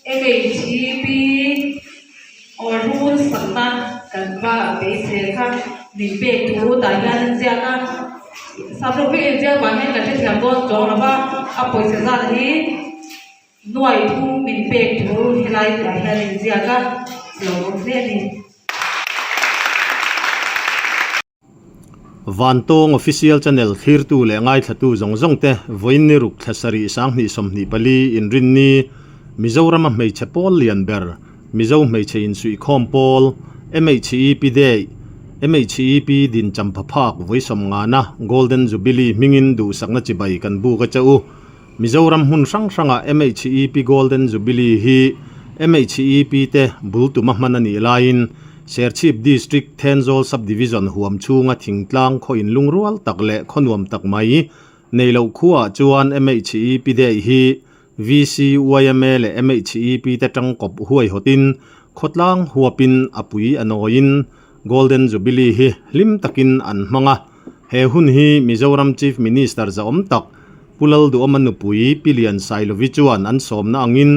MHEP aw rul sakna kan va beisei kha min pek thu tah hian an ziak a sapro vek in ziak vang hian kan hrethiam dawn chuang lo va a pawisa zat hi nuai thum min pek thu helai tah hian an ziak a lo awm hle a ni. Vantawng Official Channel thlirtu leh ngaithlatu zawng zawng te vawiin ni ruk thla sarih 2024 inrinni Mizorama hmeichhe pawl lian ber Mizo hmeichhe insuihkhawm pawl MHEP Day MHEP din champha phak vawi sawmngana Golden Jubilee hmingin duhsakna chibai kan buk a che u. Mizoram hmun hrang hrangah MHEP Golden Jubilee hi MHEP te bul tuma hman a nih laiin Serchhip District Thenzawl Sub-Division huam chhunga thingtlang khaw inlungrual tak leh khaw nuam tak mai nei loh khuaah chuan MHEP Day hi VCYMA leh MHEP te tangkawp huaihawtin khawtlang huapin a pui a nawiin Golden Jubilee hi hlim takin an hmang a. He hun hi Mizoram Chief Minister zahawm tak Pu Lalduhawma nupui Pi Lian Sailovi chuan an sawmna angin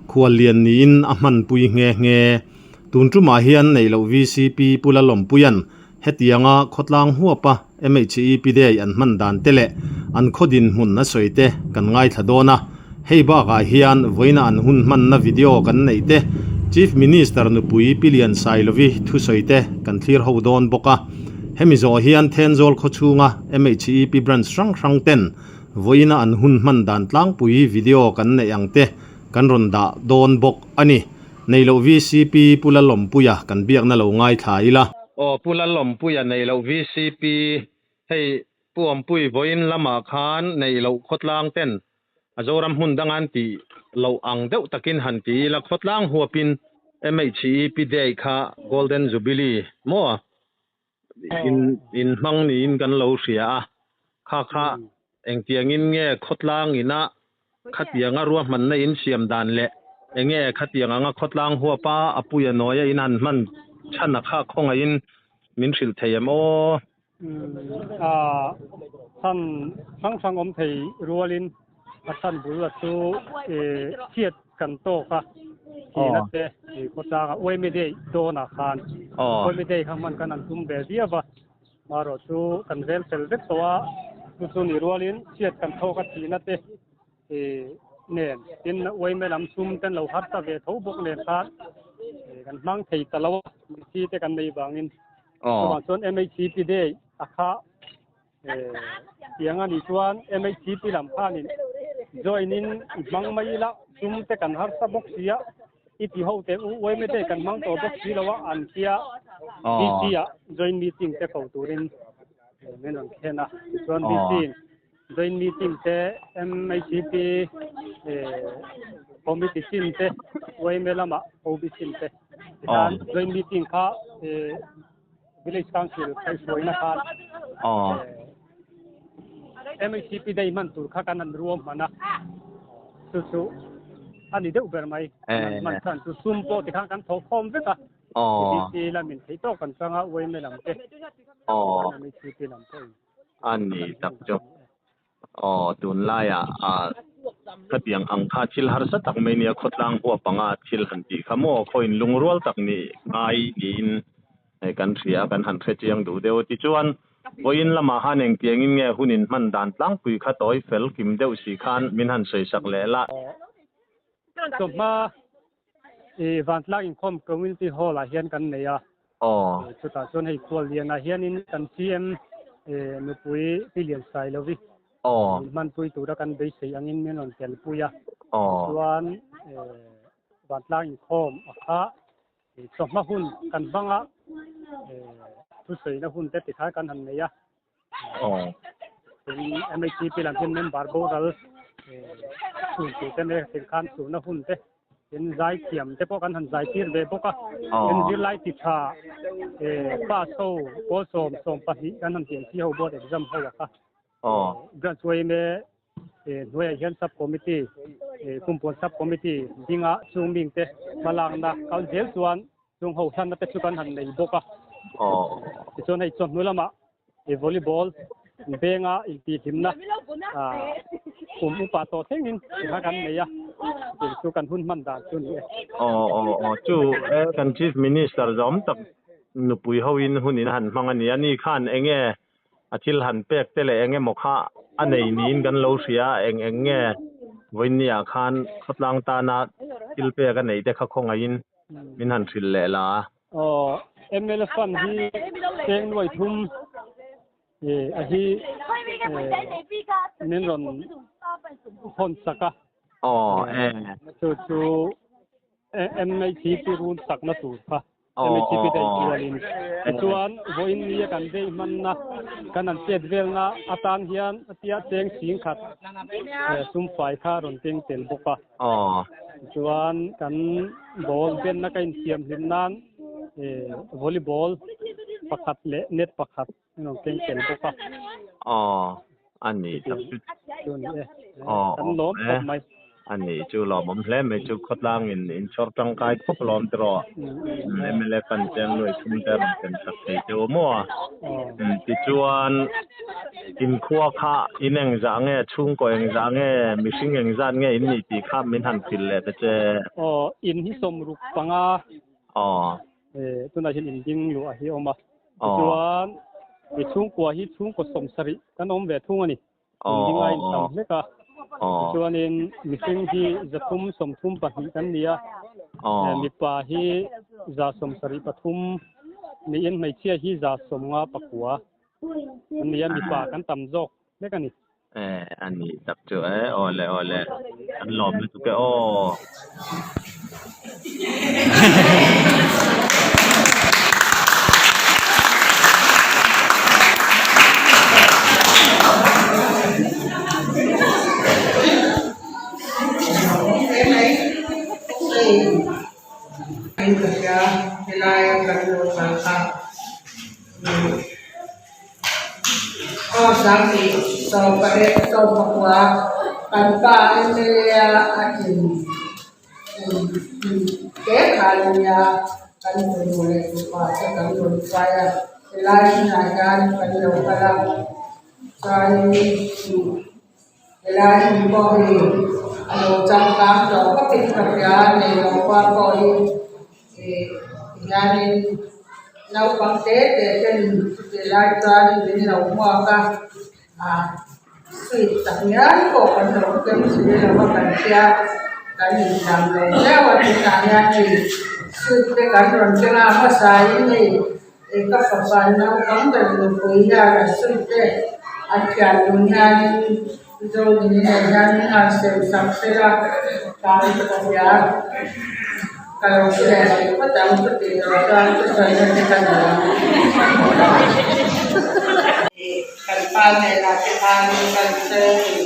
khuallian niin a hmanpui nghe nghe. Tun tumah hian neih loh vcp Pu Lalawmpuia'n hetianga khawtlang huapa MHEP Day an hman dan te leh an khaw dinhmun a sawi te kan ngaithla dawn a. Hei bakah hian vawiina an hun hmanna video kan neih te, Chief Minister nupui Pi Lian Sailovi thusawi te kan thlir ho dawn bawk a. Hemi zawh hian Thenzawl khawchhunga MHEP branch hrang hrang ten vawiina an hun hman dan tlangpui video kan neih ang te kan rawn dah dawn bawk a ni. Nei loh VCP Pu Lalawmpuia kan biakna lo ngaithla ila. Aw Pu Lalawmpuia nei loh VCP hei Pu Awmpui vawiin lamah khan nei loh khawtlang ten a Zoram hmun dang an tih loh ang deuh takin han ti ila khawtlang huapin MHEP Day kha Golden Jubilee maw in in hmang niin kan lo hria a, kha kha engtiangin nge khawtlang ina khatianga ruahmanna in siam dan leh enge khatiang anga khawtlang huapa a puia nawia in han hman chhan a kha khawngaihin min hrilh thei em aw? Chhan hrang hrang awm thei rualin a chhan bul a chu chhiat kan tawk a thihna te khawtlanga Uaime Day dawnah khan Uaime Day kha hman kan an tum ve viau va, marawh chu kan vel fel vek tawh a, chu chu ni rualin chhiat kan thawk a thihna te nen tin Uaime lam sum ten lo harsa ve tho bawk nen khan kan hmang thei ta lo a, mitthi te kan nei vangin. Chuvang chuan MHCP Day a kha tiang a nih chuan MHCP lam khanin join in i hmang mai ila sum te kan harsa bawk si a, i ti ho teh u yma te kan hmang tawh bawk si lo a an tia DC ah join meeting te ko turin min rawn thlen a. Tichuan DC in join meeting te MHCP committee chin te yma lamah OB chin te tikhan join meeting kha Village Council kaihhruaina khan MHCP day hman tur kha kan han ruam hman a, chu chu a ni deuh ber mai. Kan hman chhan chu sum pawh tikhan kan thawh khawm vek a, VC lamin theih tawk kan chang a, yma lam te, MHCP lam pawhin. A ni tak chu. Aw tunlaiah ah khatiang ang kha thil harsa tak mai nia khawtlang huap anga thil han tih kha maw khawiin lungrual tak nih ngai niin hei kan hria a kan han hre chiang duh deuh a tichuan vawiin lamah khan engtiangin nge hun inhman dan tlangpui kha tawi fel kim deuh si khan min han sawi sak leh la. Chawhma i Vantlang Inkhawm Community Hall ah hian kan nei a. Aw. Chutah chuan hei Khuallianah hianin kan CM nupui Pi Lian Sailovi Aw. hmanpui tura kan beisei angin min rawn telpui a. Aw. Tichuan Vantlang inkhawm a kha chawhma hun kan hmang a, thusawina hun te tikhan kan han nei a. Aw. Tin MHCP lam hian member boral chhun tur te mek thil khan chhunna hun te tin zai thiam te pawh kan han zai tir ve bawk a. Tin zirlai ti tha pass ho pawl 12 kan han tiam si ho board exam ho a kha. Aw. Branch yma hnuaiah hian sub committee kumpuan sub committee dinga chung ming te hmalakna kal zel chuan Chung ho hlanna te chu kan han nei bawk a. Tichuan hei chawhnu lamah i volleyball benga intihhlimna kum upa tawh thlengin tikha kan nei a. Chutiang chu kan hun hman dan chu ni e. Aw aw aw chu e kan Chief Minister zawm tak nupui hoin hun in han hmang a ni a, ni khan enge a thil han pek te leh eng emaw kha a nei niin kan lo hria a, eng eng nge vawiinniah khan khawtlang tana thil pek a neih te kha khawngaihin min han hrilh leh la a. Aw, mla fund hi cheng nuai thum a hi min rawn hawn sak a. Aw, e. Chu chu MHP run sakna tur kha. MHP daih chuanin tichuan vawiin nia kan daih hmanna kan han chet velna atan hian a tia cheng sing khat sum fai kha rawn keng tel bawk a. Tichuan kan ball benna ka insiam hlim nan volleyball pakhat leh net pakhat an rawn keng tel bawk a. Aw, a ni tak chu. Chu ni e. Kan lawm khawp mai. A ni chu lawmawm hle mai chu khawtlangin inchhawr tangkai khawp lawm tiraw. MLA kan cheng nuai thum te rawn ken sak thei teuh a maw a. Tichuan inkhua kha in engzah nge chhungkaw engzah nge mihring engzat nge in nih tih kha min han hrilh leh ta che. Aw, in hi 65. Aw. Tunah hian in ding luah hi a awm a. Tichuan i chhungkua hi chhungkaw 70 kan awm ve thung a ni. In ding a intam hlek a. Tichuanin mihring hi 332 kan ni a. Mipa hi 173 niin hmeichhia hi 159 an ni a. Mipa kan tam zawk hlek a ni. A ni tak chu e, awle awle an lawm lutuk e aw. Ka hria helai kan lo kal kha. Aw 2018 19 kan pa MLA a tlin te khan nia kan fanu leh fapa te kan rawn hruai a helai hmunah hian kan lo kal a chuanin helai hmun pawh hi a lo changkang tawh khawpin ka hria nei lo khua pawh hi ih hianin naupang te te ten chutih lai chuan min lo hmuak a ah sweet tak ngial pawh kan lo keng si lo a kan tia kan inhlam lo viau a tunah hian hei sweet te kan rawn keng a hmasa in hei ih ka fapa naupang ber nupui hian a sweet te a thian dun hianin Zodini nen hian min han sem sak sela tlai ka hria ka lo hre leh rih phawt ang chutih loh chuan thusawi te ka nei ang. Kan pa hnenah te khan kan sawi a ni.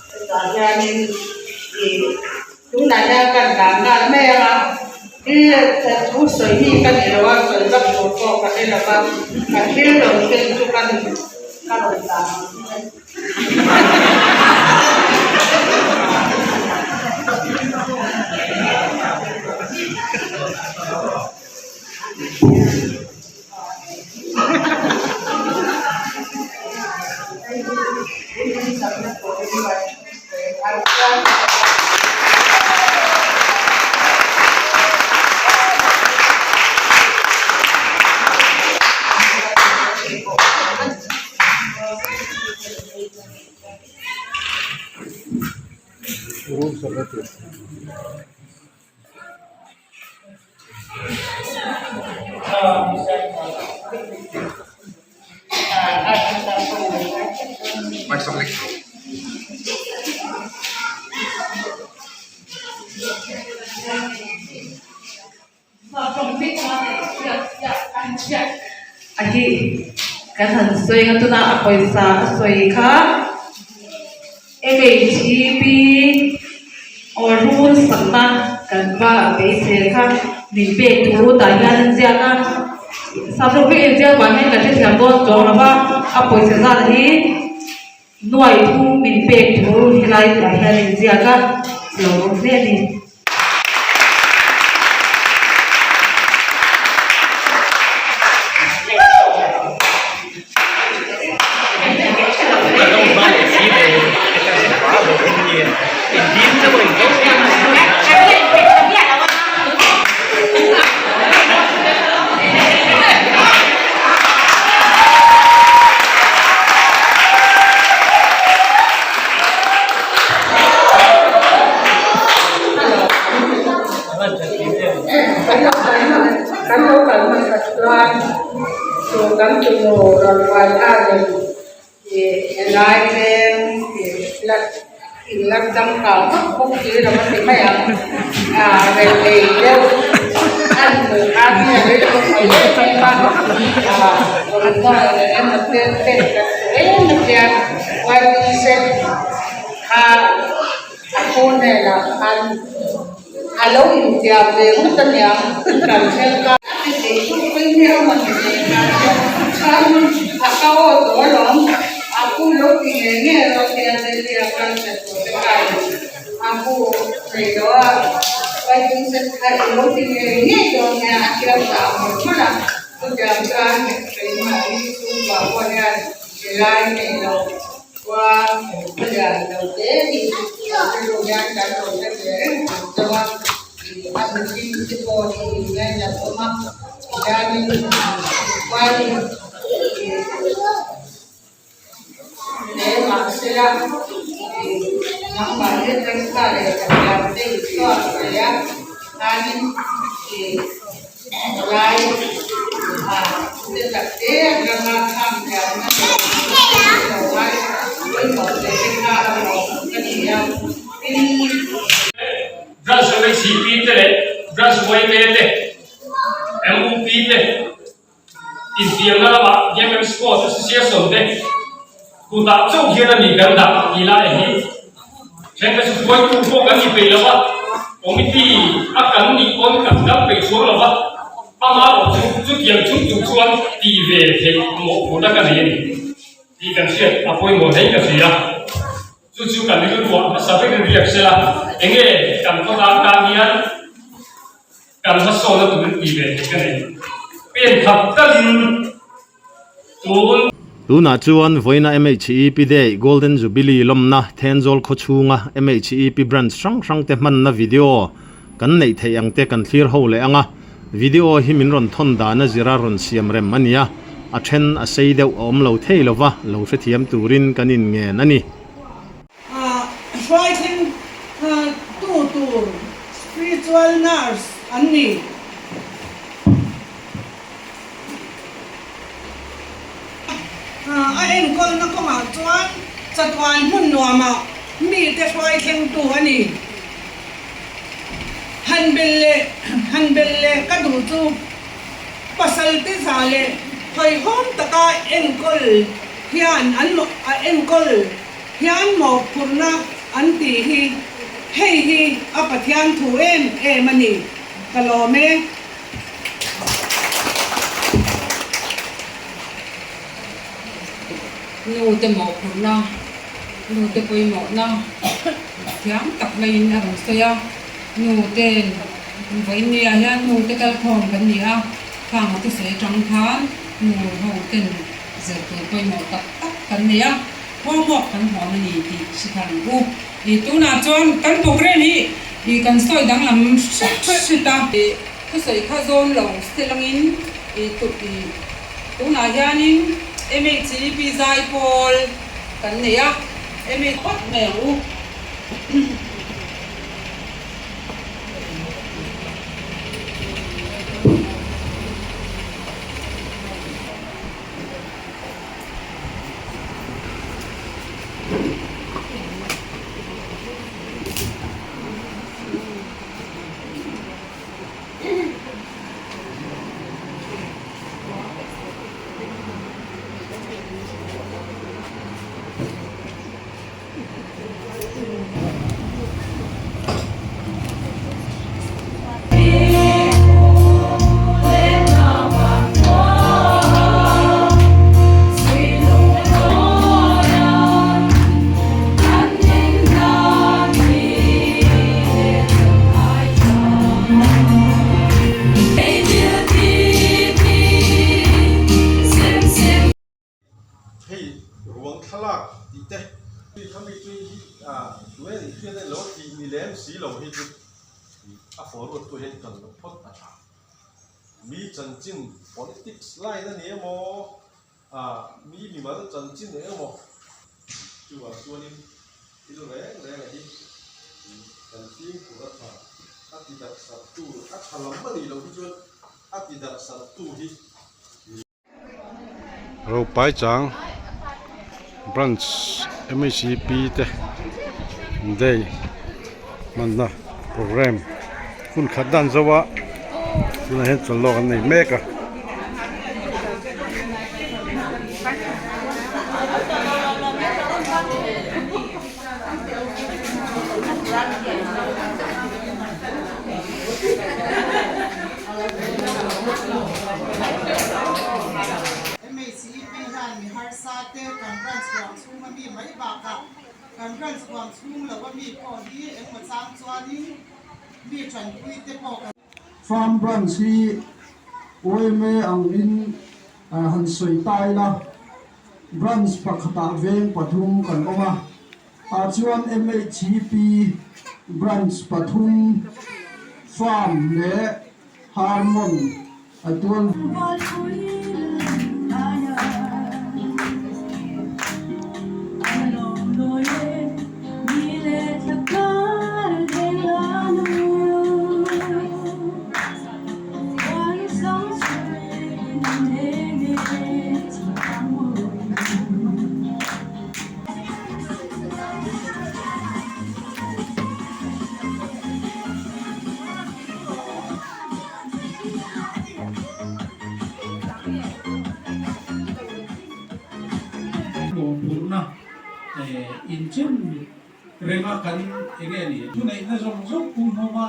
Chutah hianin ih tunah hian kan dan nghal mai ang a, thil thu sawi mi ka ni lo a, sawi vak tur pawh ka hre lo va, ka thil rawn ken chu ka rawn dan ang chu. A hi kan han sawi ang a tuna a pawisa a sawi kha MHEP aw rul sakna kan va beisei kha min pek thu tah hian an ziak a sapro vek inziak vang hian kan hrethiam dawn chuang lo va a pawisa zat hi. Nuai thum min pek thu helai tah hian inziak a lo awm hle a ni. kan tunu rawn uai arin ih helai veng ih la in la changkang vak bawk si lo a ti mai ang ah rei deuh an hmuh khan hi a rei bawk mai em em a ah thawmhnaw leh emaw te pek kan duh em a tia yt kha a pu hnenah khan a lo intiam ve ngawt a niang kan thlen ka a ti thei chu pui miau maw ni ve kha chuan a ka aw tawh alawm a pu lo ti ngei ngei rawh tia Delhi a kal ta tur te kha a pu thei lo a waiting shed kha i lo ti ngei ngei dawn nia a tiam ta ang mawlh mawlh a chutiang chuan keimahni chhungkua pawh hian helai nei lo. Khua a lian lo te hi kan rilru hian kan lo hre ve reng ang chauh a, ih a mihring te pawh hi ingainat awm a, tihianin khuain ih hle mahsela ih nangmahni atang kha leh Pathian te Isua sawi a, khanin ih Lai te tak te atanga khang thiamna leh lo ngai pawimawh te te kha a awm ka ni a. Tin. Branch MHCP te leh Branch YK te, MUP te, infiamna lama Game Sports Association te kutah chauh hian a ni kan dah tih lai hi Thenkhat chu hruaitu pawh kan ni peih lo a, committee a kan nih pawn kan dam peih chuang lo a, amah erawh chu chutiang chung chung chuan ti ve theih mawhphurhna ka nei a ni tih kan hriat a pawimawh hle ka hria. Chu chu kan rilruah hmasa vekin riak sela, enge kan khawtlang tan hian kan hmasawna turin ti ve theih ka nei. Pen khat talin Tun. Tunah chuan vawiina MHEP Day Golden Jubilee lawmna Thenzawl khawchhunga MHEP branch hrang hrangte hmanna video kan neih theih ang te kan thlir ho leh ang a, video hi min rawn thawn dana zira rawn siam rem a ni a, a then a sei deuh a awm lo thei lova lo hrethiam turin kan inngen a ni. Hruai thleng tu tur spiritual nurse an ni. A enkawlna kawngah chuan chatuan hmun nuamah mite hruai thlengtu a ni. Han bel leh han bel leh ka duh chu pasalte za leh hawihhawm taka enkawl hian an a enkawl hian mawhphurhna an tih hi hei hi a Pathian thu em em a ni. Ka lawm e. Nu te mawhphurhna, nu te pawimawhna thiam tak maiin a rawn sawi a. Nu ten vawiin ni ah hian nu te kalkhawm kan ni a, khang a thusawi atang khan nu ho ten zir tur pawimawh tak tak kan nei a, homework kan hawn a ni tih hre thar ang u. Ih tunah chuan kan programme hi ih kan sawi danglam hret hret a. Thusawi kha zawn lo selangin ih tu ih tunah hianin MHEP zai pawl kan nei a, MH phawt mai ang u. Hei ruang thlalak tih te tui kha mi tui hi ah tuna in hriat a lo tih ni lem si lo hi chu a forward tu hian kan lo phawt a tha. Mi chanchin politics line a ni emaw ah mi mimal chanchin eng emaw chuvang chuanin thil reng reng a hi kan fimkhur a tha a ti darh sarh tu a tha lam a nih loh hi chuan a ti darh sarh tu hi. Ropaichang branch M_H_P te day hmanna programme hun khat dan zo a tunah hian chawlh lawk an nei mek a. MHEP hian mi harsa te kan branch huam chhung a mi mai bakah kan branch huam chhung lo a mi pawh hi engmaw chang chuanin mi tanpui te pawh kan Farm branch hi yma angin han sawi ta ila branch pakhatah veng pathum kan awm a, ah chuan MHEP branch pathum farm leh Harmon a tual. Mawhphurhna inchen renga kan enge ni thuneihna zawng zawng pumhlawm a.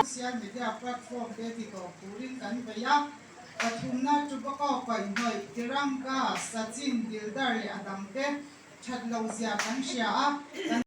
Social media platform te ti tawp turin kan bei a, pathumna tobacco paihhnawih, Tiranga, Sachin, Dildar leh a dangte that lo zia kan hria a, kan.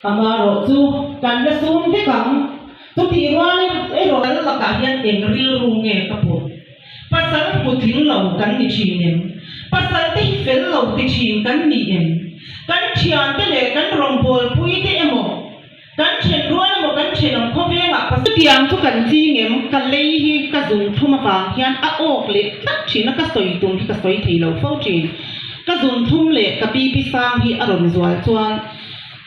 Amarawh chu kan la sum vek ang. Chutih rualin erawh lal lakah hian eng rilru nge ka put? Pasal hmu tling lo kan ni thin em? Pasal te hi fel lo ti thin kan ni em? Kan thiante leh kan rawngbawlpui te emaw? Kan then rual emaw kan thenawm khawvengah pasal. Chutiang chu kan ching em? Ka lei hi ka zun thlum avang hian a awk leh tlat thin a, ka sawi tum hi ka sawi thei lo fo thin. Ka zun thlum leh ka BP sang hi a rawn zual chuan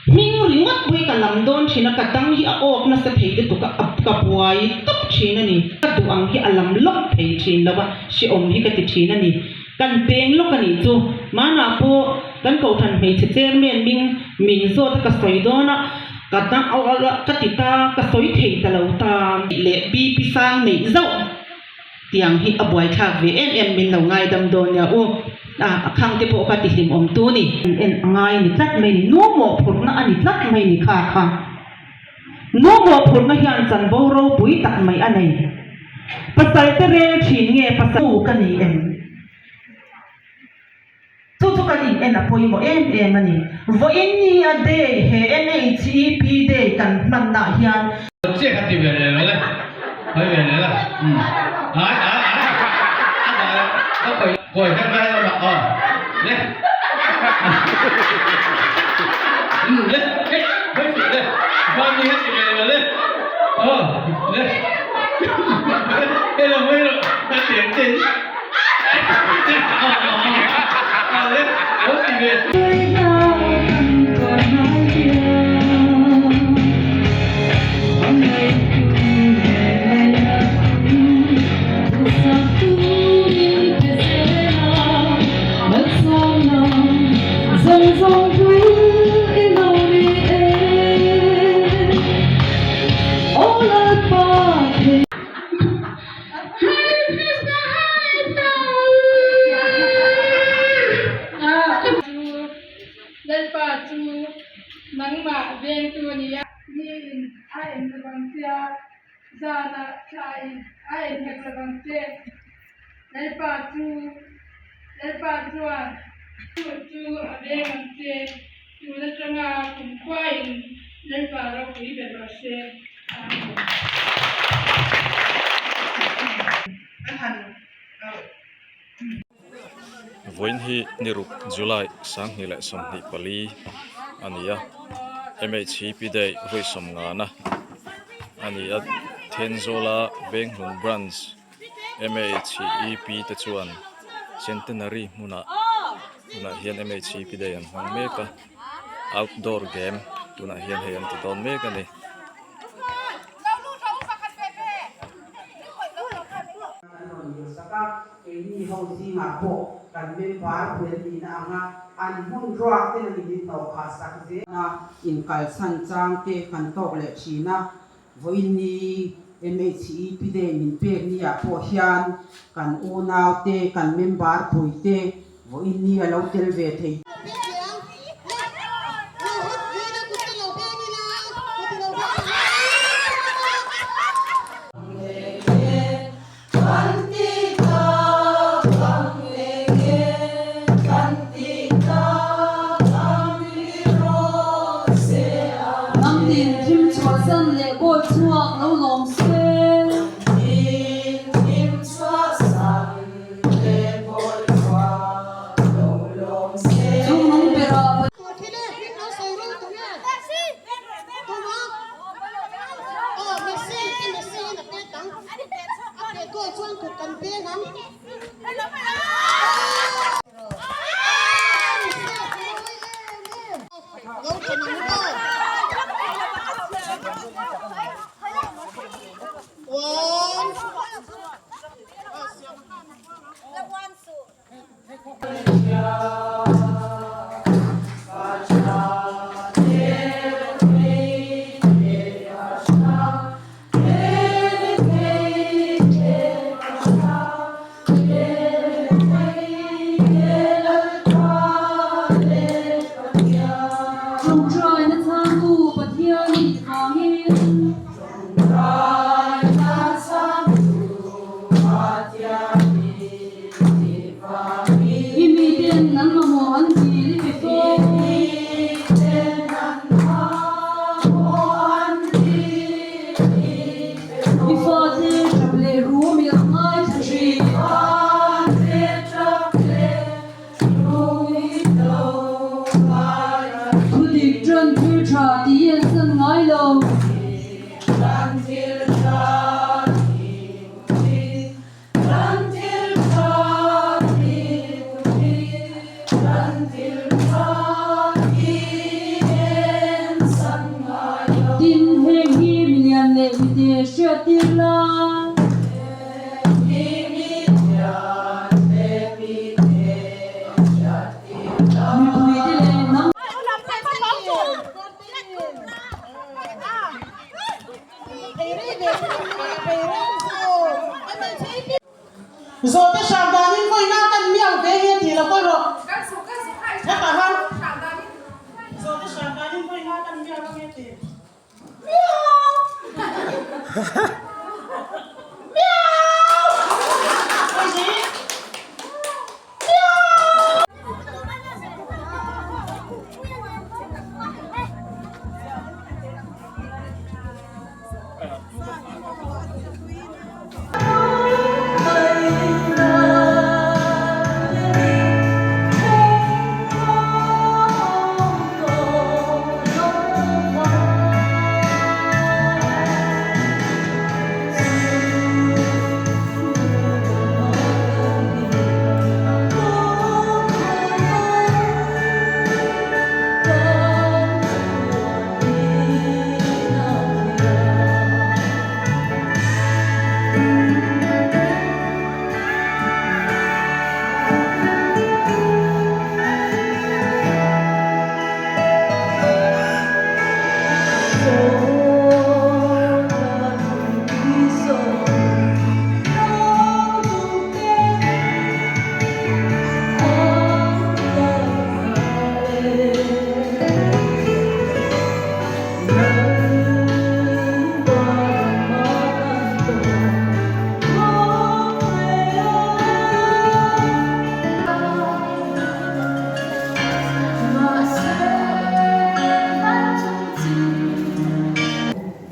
hming ringawt pawh hi ka lam dawn thin a, ka dang hi a awk nasa thei lutuk a, ka buai tawp thin a ni. Ka duh ang hi a lam lawk thei thin lo a, hrehawm hi ka ti thin a ni. Kan peng lawk a nih chu. Manah pawh kan kohhran hmeichhe chairman ming min zawt a ka sawi dawn a, ka dang auh auh a, ka ti ta, ka sawi thei ta lo ta. Leh BP sang neih zauh tiang hi a buaithlak ve em em min lo ngaidam dawn nia u. A a khang te pawh kha ti hlimawm tu ni. En a ngai ni tlat mai ni, nu mawhphurhna a ni tlat mai ni kha kha. Nu mawhphurhna hian chanvo ropui tak mai a nei. Pasal te rel thin nge pasal nu ka ni em? Chu chu kan in en a pawimawh em em a ni. Vawiin ni a day he MHEP day kan hmanna hian. Chiah kha ti ve leh lo le, hawi ve leh la, umm ai ai ai a dah lo, ka kawi kawi kha ngai lo mah aw le umm le hei hawi suh le mahni kha ti ve leh lo le aw le hei lo hawi rawh ka ti ang che aw aw aw le lo ti ve suh. Lalpa chu nangmah vengtu a ni a. Niin a en lovang che a, zanah thlaiin a en hek lovang che. Lalpa chu Lalpa chuan chu chu a veng ang che, tun atanga kumkhuain Lalpa ropui ber rawh se. Amen. Vawiin hi ni ruk July 2024 a ni a, MHEP Day vawi sawmngana a ni a, Thenzawla Venghlun Branch MHEP te chuan Centenary hmunah tunah hian MHEP Day an hmang mek a, outdoor game tunah hian hei an ti dawn mek a ni. Kan rawn dilsak a, keini ho zingah pawh kan member pui an nihna anga an hmun ruak ten a ni min hnawh phah sak zel a. Inkalsan chang te kan tawk leh thin a, vawiin MHEP Day min pek ni ah pawh hian kan unau te, kan member pui te vawiin a lo tel ve thei. Nangnin thim chhuahsan leh bawi chhuak lo lawm se. Chung nung berah Ṭawngṭaina chhangtu Pathian i nih vangin. I miten an mamawh an dil i pe fo. I fate ṭap leh rum i ang ngaithla ṭhin. Thudik ṭan thil ṭha tih i en san ngai lo. danin vawi nga kan miau ange ti. Miau! Miau! Vawi hnih. Miau!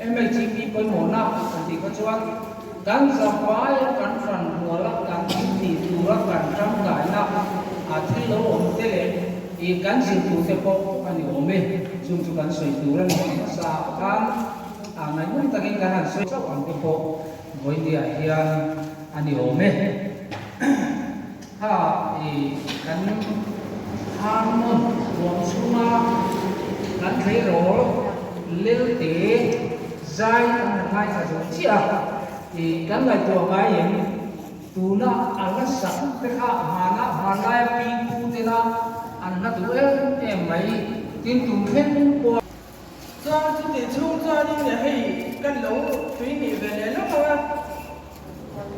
MHP pawimawhna an tih kha chuan kan zapaia kan hran ruala kan thil tih tura kan tangkaina a thil lo awm te leh ih kan zir tur te pawh a ni awm e. Chung chu kan sawi tur a ni hmasa khan a ngaihnawm takin kan han sawi chauh ang te pawh vawinia hian a ni awm e. Kha i kan Harmon ruang chhunga kan tleirawl lelte zai kan han ngaithla zo chiah a, i kan ngaihtuah ngai em? Tuna a la sak te kha hmana hmanlaia pi pu tena an hla duh em em mai, tin tun thleng pawh. Chuan chutih chhung chuanin hei kan lo tui nih ve leh lawk ang a.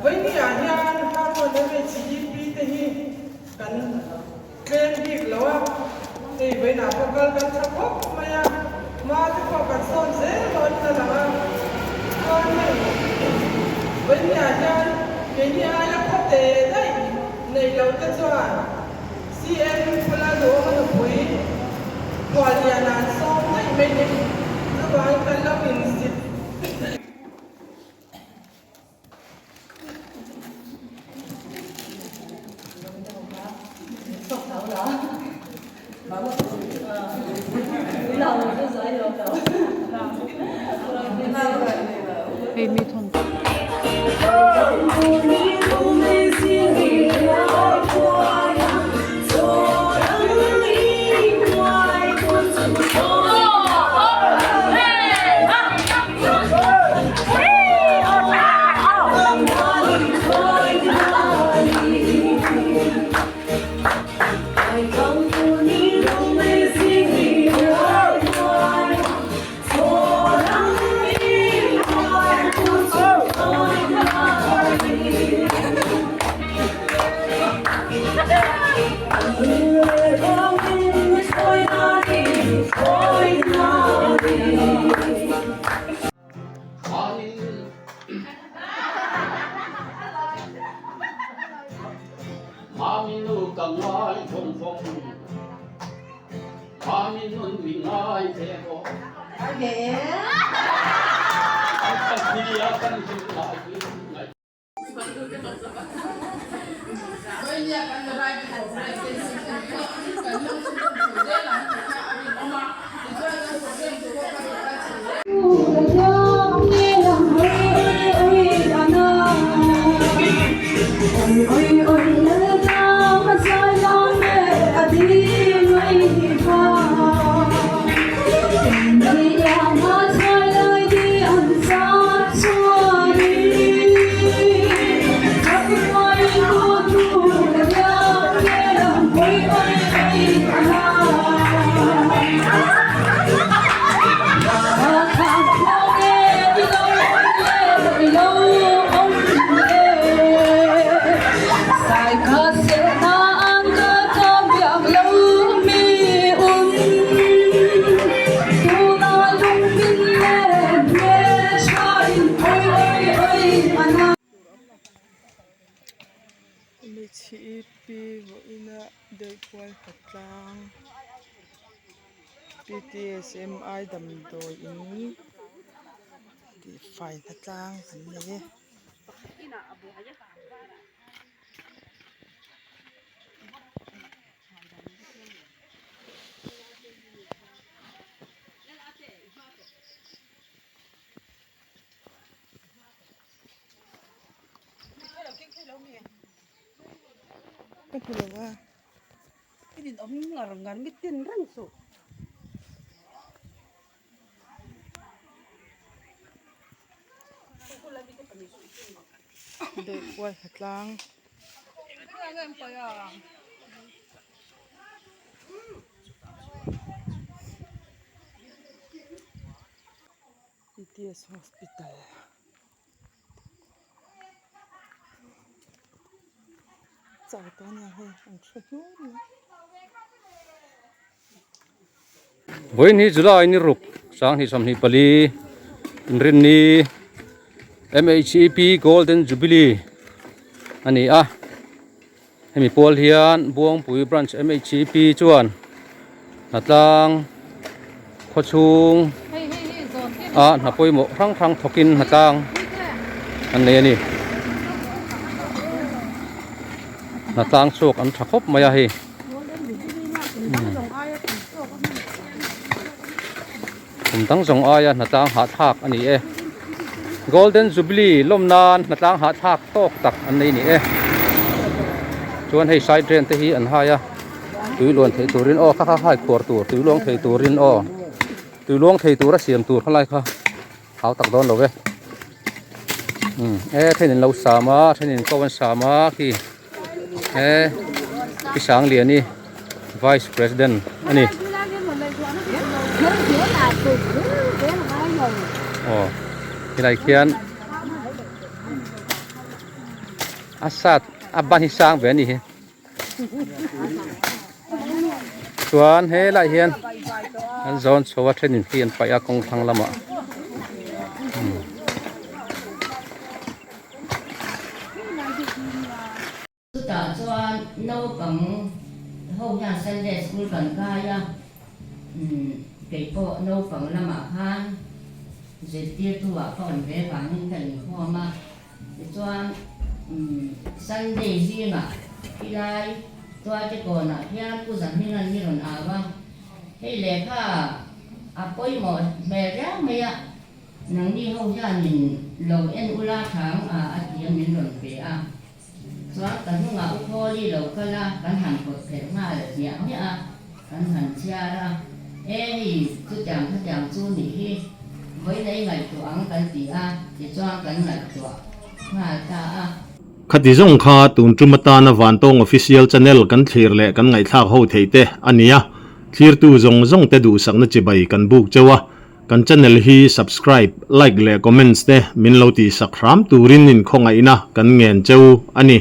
Vawinia hian Harmon MHEP te hi kan tlem bik lo a, hei vawiinah pawh kal kan tha khawp mai a, hma te pawh kan sawn zel dawnin a lang a, chuan hei vawinia hian keini aia khawte daih neih loh te chuan CM Phula Duhawma nupui Khualliana an sawm daih mai ni, chuvangin kan lo inzit. Vawiina Daihpual Hnatlang PTSMI damdawi in tihfai hnatlang an nei e. Ka hmu lo a. I din awm ngar ngar mi tin reng suh. Deuh kual ha tlang. PTS Hospital. Chau tawh ania hei an hre hnuai mai. Vawiin hi July ni ruk 2024 inrinni MHEP Golden Jubilee a ni a hemi pawl hian Buangpui Branch MHEP chuan hnatlang khawchhung a hna pawimawh hrang hrang thawkin hnatlang an nei a ni hnatlang chhuak an tha khawp mai a hei. Kum dang zawng aia hnatlang hahthlak a ni e. Golden Jubilee lawm nan hnatlang hahthlak tawk tak an nei a ni e. Chuan hei side drain te hi an hai a, tui luan theih turin aw kha kha hai khuar tur tui luang thei turin aw tui luang thei tura siam tur khalai kha hau tak dawn lo e. Umm e thenin lo sam a thenin ko an sam a khi. He Pi Sangliani Vice President a ni. Aw helai khian a sat a ban hi sang ve a ni hi. Chuan helai hian an zawn chho a thenin hi an paih a kawng thlang lamah. Chutah chuan naupang ho hian Sunday School kan kai a, kei pawh naupang lamah khan zirtirtu ah ka awm ve vangin ka inkhawm a, tichuan Sunday zingah khilai tualte kawnah hian Pu Zahminga'n mi rawn au a, hei lehkha a pawimawh hmel riau mai a, Nangni ho hianin lo en ula thang a a ti a min rawn pe a. Chuan ka hnungah U Khawli lo kal a, kan han pawt phelh nghal hmiah hmiah a, kan han chhiar a. E hei chutiang khatiang chu nih hi vawiin ei ngaihtuah ang kan ti a, tichuan kan ngaihtuah nghal ta a. Khati zawng kha tun tum atana Vantawng Official Channel kan thlir leh kan ngaihthlak ho theih te a nia. Thlirtu zawng zawng te duhsakna chibai kan buk cheu a. Kan channel hi subscribe, like leh comments te min lo tihsak hram turin inkhawngaihna kan ngen cheu a ni.